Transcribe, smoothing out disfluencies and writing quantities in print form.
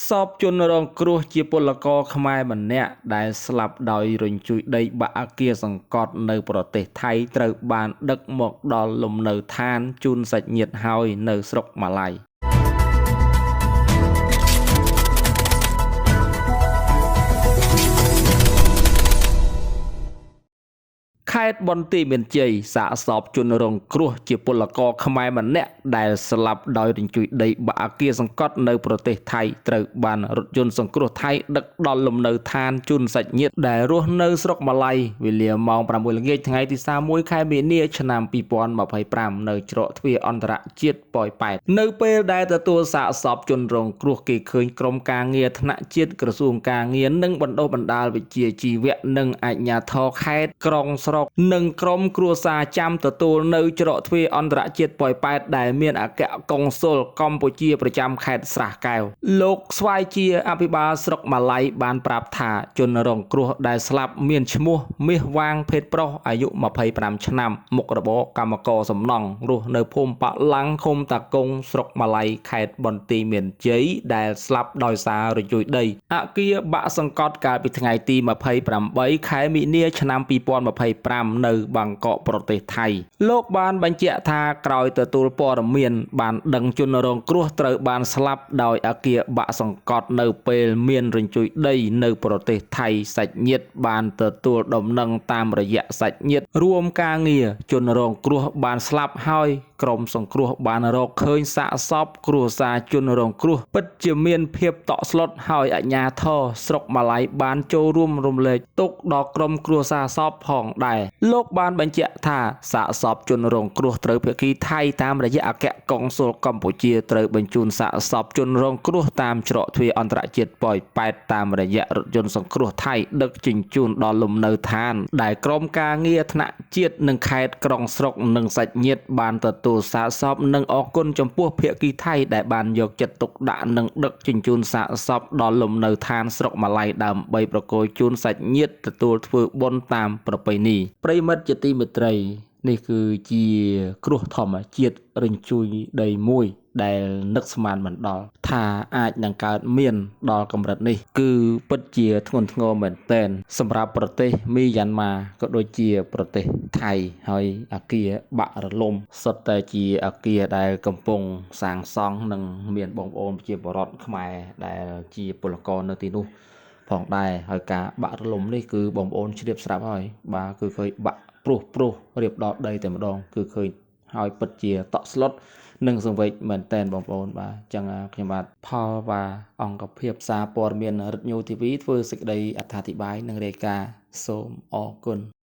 សពជនរងគ្រោះជាពលករខ្មែរម្នាក់ដែលស្លាប់ដោយរញ្ជួយដីបាក់អគារសង្កត់នៅប្រទេសថៃត្រូវបានដឹកមកដល់លំនៅឋានជូនសាច់ញាតិហើយនៅស្រុកម៉ាឡៃ។ ខេត្តបន្ទាយមានជ័យសាកសពជនរងគ្រោះជាពលករខ្មែរម្នាក់ដែលស្លាប់ដោយរញ្ជួយដីបាក់អគារសង្កត់នៅប្រទេសថៃត្រូវបានរថយន្តសង្គ្រោះថៃដឹកដល់លំនៅឋានជូនសាច់ញាតិដែលរស់នៅស្រុកម៉ាឡៃវេលាម៉ោង6ល្ងាចថ្ងៃទី31ខែមីនាឆ្នាំ2025នៅច្រកទ្វារអន្តរជាតិប៉ោយប៉ែត។ នៅពេលដែលទទួលសាកសពជនរងគ្រោះគេឃើញក្រុមការងារថ្នាក់ជាតិក្រសួងការងារនិងបណ្ដុះបណ្ដាលវិជ្ជាជីវៈនិងអាជ្ញាធរខេត្តក្រុងស្រុកនិងក្រុមគ្រួសារចាំទទួលនៅច្រកទ្វារអន្តរជាតិប៉ោយប៉ែតដែលមានអគ្គកុងស៊ុលកម្ពុជាប្រចាំខេត្តស្រះកែវ។ លោកស្វាយជាអភិបាលស្រុកម៉ាឡៃបានប្រាប់ថាជនរងគ្រោះដែលស្លាប់មានឈ្មោះមាសវាងភេទប្រុសអាយុ25ឆ្នាំមុខរបរកម្មករសំណង់រស់នៅភូមិប៉ឡាំងឃុំតាកុងស្រុកម៉ាឡៃខេត្តបន្ទាយមានជ័យដែលស្លាប់ដោយសាររញ្ជួយដីអគារបាក់សង្កត់កាលពីថ្ងៃទី28ខែមីនាឆ្នាំ2025នៅបាងកកប្រទេសថៃ។ លោកបានបញ្ជាក់ថាក្រោយទទួលព័ត៌មានបានដឹងជនរងគ្រោះត្រូវបានស្លាប់ដោយអគារបាក់សង្កត់នៅពេលមានរញ្ជួយដីនៅប្រទេសថៃសាច់ញាតិបានទទួលដំណឹងតាមរយៈសាច់ញាតិរួមការងារជនរងគ្រោះបានស្លាប់ហើយក្រុមសង្គ្រោះបានរកឃើញសាកសពគ្រួសារជនរងគ្រោះពិតជាមានភាពតក់ស្លុតហើយអាជ្ញាធរស្រុកម៉ាឡៃបានចូលរួមរំលែកទុក្ខដល់ក្រុមគ្រួសារសពផងដែរ។ លោកបានបញ្ជាក់ថាសាកសពជនរងគ្រោះត្រូវភាគីថៃតាមរយៈអគ្គកុងស៊ុលកម្ពុជាត្រូវបញ្ជូនសាកសពជនរងគ្រោះតាមច្រកទ្វារអន្តរជាតិប៉ោយប៉ែតតាមរយៈរថយន្តសង្គ្រោះថៃដឹកជញ្ជូនដល់លំនៅឋានដែលក្រុមការងារថ្នាក់ជាតិនិងខេត្តក្រុងស្រុកនិងសាច់ញាតិបានទទួលសាកសពនិងអរគុណចំពោះភាគីថៃដែលបានយកចិត្តទុកដាក់និងដឹកជញ្ជូនសាកសពដល់លំនៅឋានស្រុកម៉ាឡៃដើម្បីប្រគល់ជូនសាច់ញាតិទទួលធ្វើបុណ្យតាមប្រពៃណី។ ប្រិយមិត្តជាទីមេត្រីនេះគឺជាគ្រោះធម្មជាតិរញ្ជួយដីមួយដែលនឹកស្មានមិនដល់ថាអាចនឹងកើតមានដល់កម្រិតនេះគឺពិតជាធ្ងន់ធ្ងរមែនទែនសម្រាប់ប្រទេសមីយ៉ាន់ម៉ាក៏ដូចជាប្រទេសថៃហើយអគារបាក់រលំសុទ្ធតែជាអគារដែលកំពុងសាងសង់និងមានបងប្អូនប្រជាពលរដ្ឋខ្មែរដែលជាពលករនៅទីនោះផងដែរហើយការបាក់រលំនេះគឺបងប្អូនជ្រាបស្រាប់ហើយបាទគឺឃើញបាក់ព្រុសរៀបដល់ដីតែម្ដងគឺឃើញហើយពិតជាតក់ស្លុតនិងសង្វេគមែនតែនបងប្អូនបាទអញ្ចឹងខ្ញុំបាទផលបាទអង្គភាពសារព័ត៌មានរិទ្ធញូ TV ធ្វើសេចក្តីអត្ថាធិប្បាយនិងរាយការណ៍សូមអរគុណ។